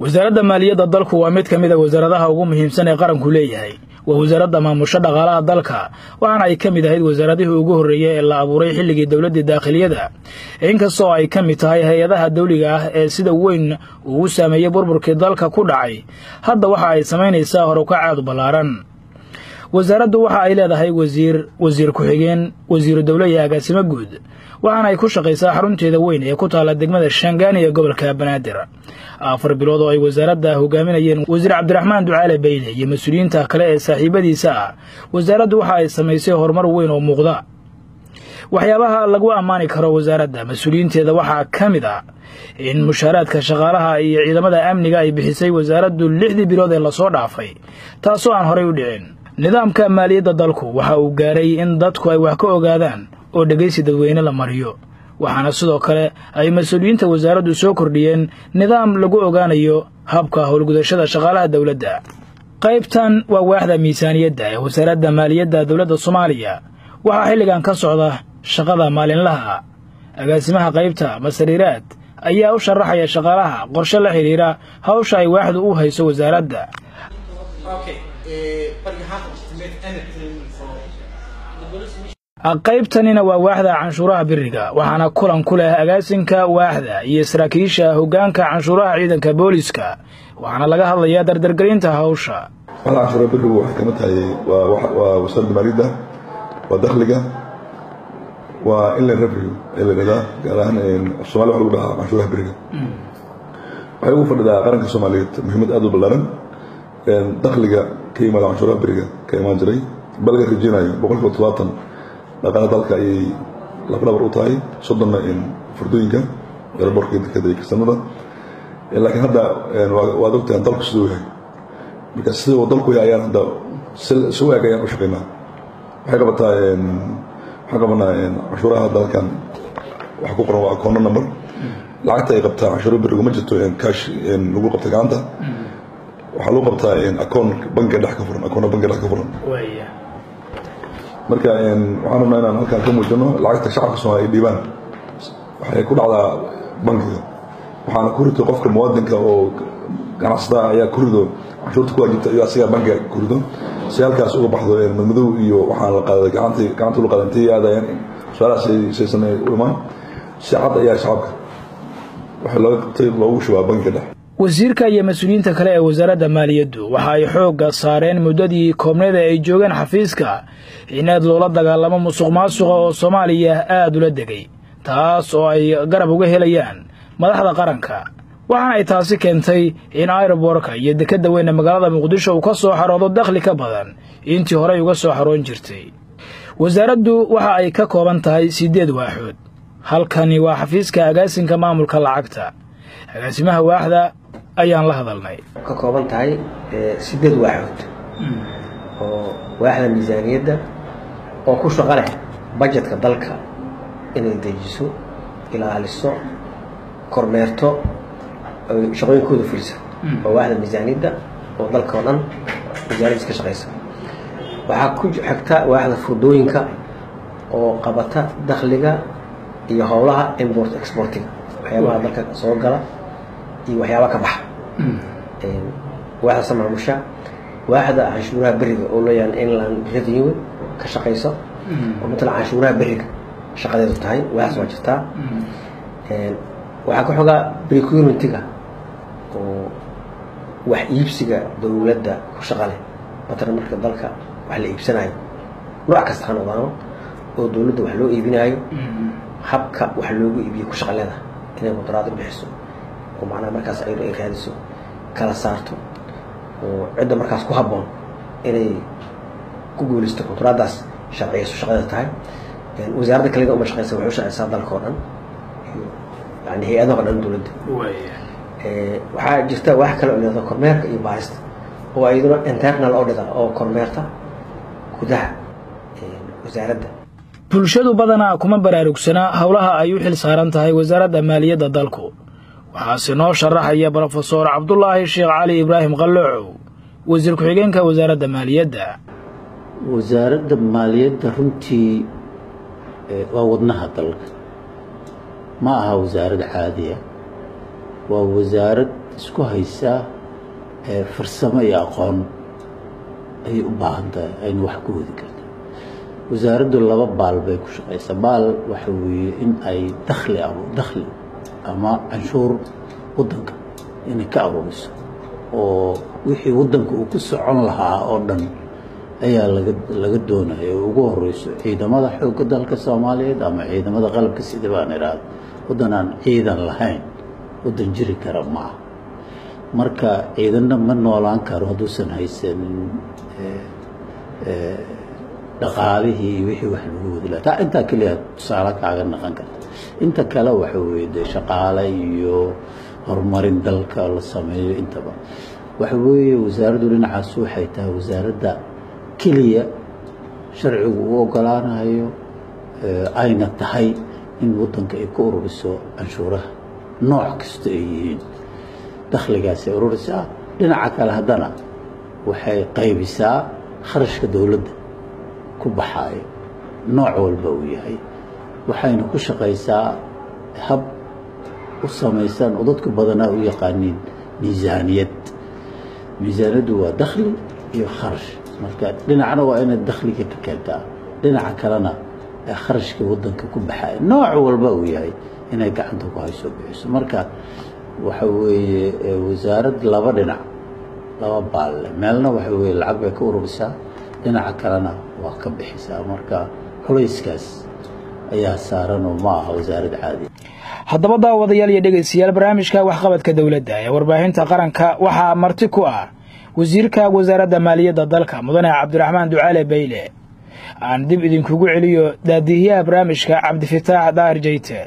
Wasaaradda maaliyadda dalku waa mid ka mid a wasaaradaha ugu muhiimsan ee qaranku leeyahay. Waa wasaaradda maamusho dhaqaalaha dalka, waxaana ay ka mid ahayd wasaaradihii ugu horreeyey ee la abuuray xilligii dowladdii daakhiliyada. Inkastoo ay ka mid tahay hay-adaha dawliga ah ee sida weyn ugu saameeyey burburkii dalka ku dhacay, hadda waxa ay samaynaysaa horukac aad u ballaaran. Wasaaraddu waxa ay leedahay wasiir, wasiir ku-xigeen, wasiiru dowle iyo agaasimo guud, waxaana ay ku shaqaysaa xarunteeda weyn ee ku taalla degmada Shangaani ee gobolka Banaadir. 4 bilood oo ay wasaaradda hogaaminayeen wasiir Cabdiraxmaan Ducaale Bayle iyo mas-uuliyiinta kale ee saaxiibadiisa ah, wasaaraddu waxa ay samaysay horumar weyn oo muuqda. Waxyaabaha lagu ammaani karo wasaaradda mas-uuliyiinteeda waxaa ka mid ah in mushaaraadka shaqaalaha iyo ciidamada amniga ay bixisay wasaaraddu 6dii bilood ee lasoo dhaafay, taasoo aan horay u dhicin. Nidaamka maaliyadda dalku waxa uu gaaray in dadku ay wax ka ogaadaan oo dhegaysi dadweyne la mariyo, waxaana sidoo kale ay mas-uuliyiinta wasaaraddu soo kordhiyeen nidaam lagu ogaanayo habka howlgudashada shaqaalaha dowladda. Qaybtan waa waaxda miisaaniyadda ee wasaaradda maaliyadda dowladda Soomaaliya. Waxaa xilligan ka socda shaqada maalinlaha. Agaasimaha qaybta Masariiraad ayaa u sharaxaya shaqaalaha qorshe la xidhiira hawsha ay waaxdu u hayso wasaaradda. Qaybtanina waa waaxda canshuuraha biriga, waxaana kulan ku leh agaasinka waaxda iyo saraakiisha hoggaanka canshuuraha ciidanka booliska, waxaana laga hadlayaa dardargelinta hawsha. Waaxda canshuuraha birigu waxay kamid tahay waa wasaaradda maaliyadda, waa dakhliga, waa inland revenue ee la yidhahdaa, gaar ahaan Somalia waxa lagu dhahaa canshuuraha biriga. Waxay ugu fadhidaa qaranka Soomaaliyeed muhiimad aad u ballaaran. Dakhliga ka yimaada canshuuraha biriga ka imaan jiray ba laga rajeynayo 70% dhaqaalaha dalka ayay lafdhabar u tahay, 30na furdooyinka eraboorka, dekada iyo kasanada. Laakiin hadda waad ogtahay dalku siduu yahay, marka sida uu dalku yahay ayaan hadda si u eg ayaan u shaqeynaa. Waxay qabataa, waxaan qabanaa canshuuraha dalkan waxa ku qoran waa akoono number. Lacagta ay qabtaa canshuura birigu ma jirto cash lagu qabta gacanta, waxaa lagu qabtaa akoon bangiga dhex ka furan, akoona bangiga dhex ka furan. Marka waxaan rabnaa inaan halkaan ka muujino lacagta shacabka Soomaaliya ay dhiibaan waxay ku dhacdaa bangiga, waxaana ku rito qofka muwaadinka oo ganacsadaa ayaa ku rido canshuurta ku waajibta iyo asigaa bangiga ku rido si halkaas uga baxdo madmadow iyo waxaan la qaaday gacanta gacanta la qaaday intay aadayaan su-aalahaas saysan u imaan. Si cad ayaa shacabka waxa looga qabtay loogu shubaa bangiga dhexe. Wasiirka iyo mas-uuliyiinta kale ee wasaaradda maaliyaddu waxa ay xoogga saareen muddadii koobneed ee ay joogeen xafiiska in aad loola dagaalamo musuq maasuqa oo Soomaaliya aad ula degay, taas oo ay garab uga helayaan madaxda qaranka. Waxaana ay taasi keentay in aeroboorka iyo dekedda weyn ee magaalada Muqdisho uu ka soo xaroodo dakhli ka badan intii horey uga soo xaroon jirtay. Wasaaraddu waxa ay ka kooban tahay 8 waaxood. Halkani waa xafiiska agaasinka maamulka lacagta. Agaasimaha waaxda ayaan la hadalnay. Ka kooban tahay 8 waaxood oo waaxda miisaaniyadda oo ku shaqo leh bajetka dalka inay dejiso, ilaaliso, kormeerto, shaqooyinkooda fulisa, oo waaxda miisaaniyadda oo dalka oo dhan miisaaniyaddiis ka shaqeysa. Waxaa ku xigta waaxda furdooyinka oo qabata dakhliga iyo howlaha import exportiga, waxyaabaha dalka soo gala iyo waxyaabaha ka baxa, waaxdaasa maamusha. Waaxda canshuuraha beriga oo loo yaqaan inland revenue ka shaqeysa oo matala canshuuraha beriga shaqadeedu tahay, waaxdaas waa jirtaa. Waxaa ku xogaa procurementiga oo wax iibsiga dowladda ku shaqa leh, matalan marka dalka wax la iibsanayo nooc kasta ha noqdaano oo dowladda wax loo iibinayo, habka wax loogu iibiyo ku shaqa leedahay, inay qudaraad u bixiso oo macnaha markaas ayadu ay raadiso, kala saarto oo cidda markaas ku habboon inay ku guulaysto quduraaddaas sharciyeyso shaqadeeda tahay. Wasaaradda kalida uma shaqeysa, waxay u shaqeysaa dalka oo dhan iyo yani hay-adaha oo dhan dowladda. Waxaa jirta wax kale oo layihahdo kormeerka iyo baarista oo iyaduna internal audit ah oo kormeerta gudaha wasaaradda. Bulshadu badanaa kuma baraarugsana howlaha ay u xil saaran tahay wasaaradda maaliyadda dalku. Waxaase noo sharaxaya Brofesor Cabdulaahi Sheekh Cali Ibraahim Qalloocow, wasiir ku-xigeenka wasaaradda maaliyadda. Wasaaradda maaliyadda runtii waa wadnaha dalka, ma aha wasaarad caadiya, waa wasaarad isku haysa farsamo iyo aqoon ayay u baahan tahay aynu wax ku wadi karta. Wasaaraddu laba baal bay ku shaqaysaa. Baal waxa weeye in ay dakhli dakhli ama canshuur waddanka inay ka aruuriso, oo wixii waddanka uu ku socon lahaa oo dhan ayaa laga doonaya, oo ugu horeyso ciidamada xoogga dalka Soomaaliyeed ama ciidamada qalabka sida baan idhaahdo. Waddan aan ciidan lahayn waddan jiri kara ma aha. Marka ciidanna ma noolaan karo hadduusan haysanin dhaqaalihii iyo wixii wax lagu wadi lahaa. Taa intaa keliya tusaale kaaga naqon karta. Inta kale waxa weeye dee shaqaale iyo horumarin dalka la sameeyo. Intaba waxa weeye wasaaraddu dhinacaas waxay tahay wasaaradda keliya sharcigu u ogolaanayo ayna tahay in waddanka ay ku ururiso canshuuraha nooc kasta ay yihiin. Dakhligaasay ururisaa. Dhinaca kale haddana waxay qaybisaa kharashka dowladda ku baxaayo nooc walba uu yahay, waxayna ku shaqaysaa hab u samaysan oo dadku badanaa u yaqaaniin miisaaniyad. Miisaaniyaddu waa dakhli iyo kharash. Marka dhinacna waa inay dakhliga ka keentaa, dhinaca kalena kharashka waddanka ku baxaya nooc walba uu yahay inay gacanta ku hayso, bixiso. Marka waxa weeye wasaarad laba dhinac, laba baalle. Meelna waxa weeye lacag bay ka ururisaa, dhinaca kalena waa ka bixisaa. Marka culayskaas ayaa saaran oo ma aha wasaarad caadi. Haddaba daawadayaal iyo dhegaystayaal, barnaamijka waxqabadka dowladda ee warbaahinta qaranka waxaa marti ku ah wasiirka wasaaradda maaliyadda dalka, mudane Cabdiraxmaan Ducaale Bayle. Aan dib idinkugu celiyo daadihiyaha barnaamijka, Cabdifataax Daahir Jayte.